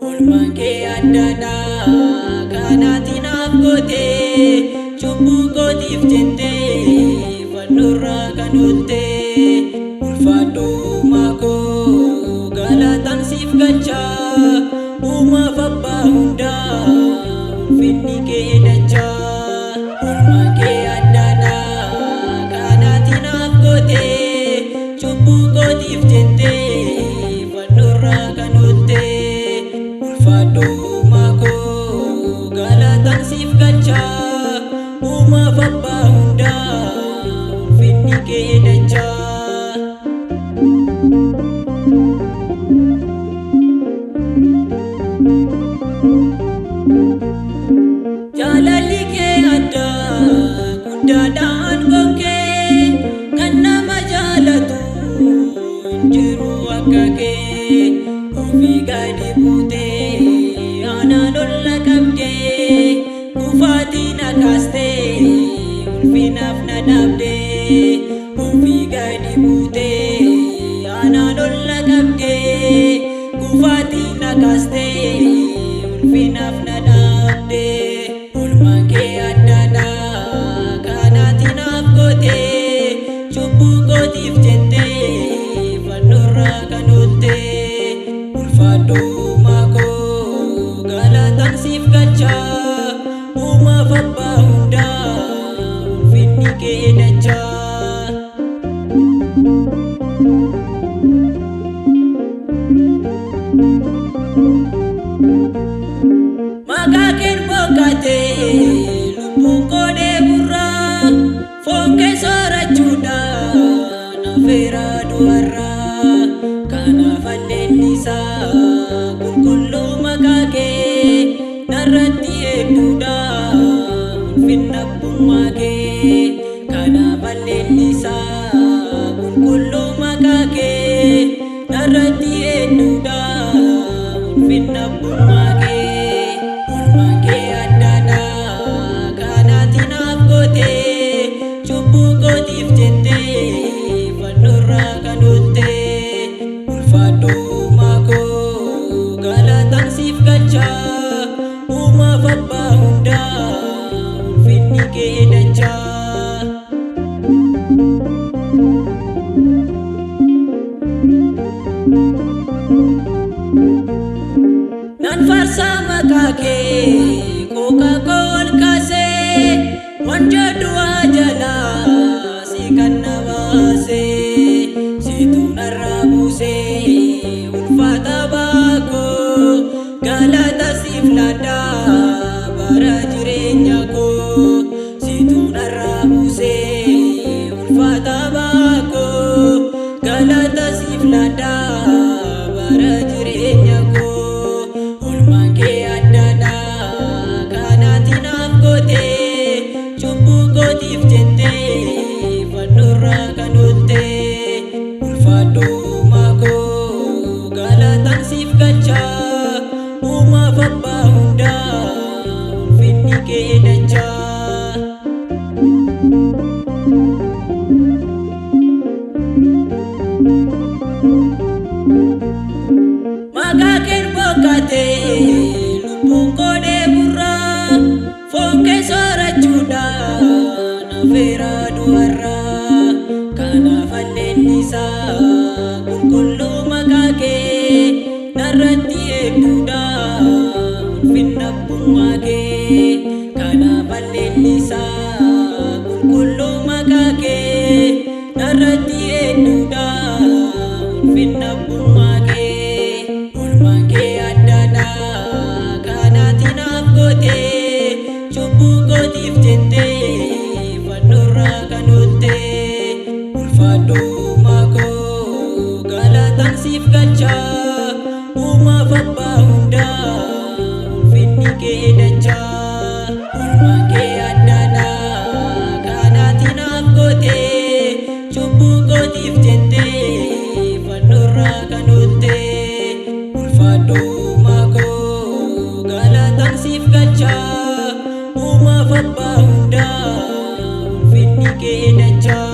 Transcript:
Oolmaan kee addaadha kanaatiin naaf gootee cubbuu kootiif jettee fannoorraa kan ooltee ulfaadhu uumaa koo galataan siif galchaa uumaaf abbaa hundaa ulfinni kee dachaa. Oolmaan kee addaadha kanaatiin naaf gootee cubbuu kootiif jettee fannoorraa kan ooltee ulfaadhu uumaa koo galataan siif galchaa uumaaf abbaa hundaa ulfinni kee dachaa. Jaalalli kee addaa guddaadhaan gonkee kan nama jaalatu hin jiru akka kee ofii gadi buutee aanaan ol na qabdee kufaatii na kaastee ulfinaaf na dhaabdee ofii gadi buutee aanaan ol na qabdee kufaatii na kaastee ulfinaaf na dhaabdee. Oolmaan kee addaadha kanaatiin naaf gootee cubbuu kootiif jettee fannoorraa kan ooltee ulfaadhu uumaa koo galataan siif galchaa uumaaf abbaa hundaa ulfinni kee dachaa. Maqaa keen boqotee lubbuun koo dheeburraa foon kee soorachuudhaan afeera du'arraa kanaaf alleellisaa qulqulluu maqaa kee narratti hedduudha ulfinna abbummaa kee kanaaf alleellisaa qulqulluu maqaa kee narratti hedduudha ulfinna abbummaa kee. Oolmaan kee addaadha kanaatiin naaf gootee cubbuu kootiif jettee fannoorraa kan ooltee ulfaadhu uumaa koo galataan siif galchaa uumaaf abbaa hundaa ulfinni kee dachaa. Nan faarsaa maqaa kee qooqa koo ol kaasee wanjoo du'aa jalaa si kan na baasee situ narraa buusee ulfaata baakoo galata siif laadhaa bara jireenya koo situ narraa buusee ulfaata baakoo galata siif laadhaa bara jireenya koo. Oolmaan kee addaadha kanaatiin naaf gootee cubbuu kootiif jettee fannoorraa kan ooltee ulfaadhu uumaa koo galataan siif galchaa uumaaf abbaa hundaa ulfinni kee dachaa. Maqaa keen boqotee lubbuun koo dheeburraa foon kee soorachuudhaan afeera du'arraa kanaaf alleellisaa qulqulluu maqaa kee narratti hedduudha ulfinna abbummaa kee kanaaf alleellisaa qulqulluu maqaa kee narratti hedduudha ulfinna abbummaa kee. Oolmaan kee addaadha kanaatiin naaf gootee cubbuu kootiif jettee. Kan kee addaadha kan ati naaf goote, cubbuu kootiif jettee fannoorraa kan oolte. Ulfaadhu uumaa koo, galataan siif galcha, uumaaf abbaa hundaa ulfinni kee dachaa.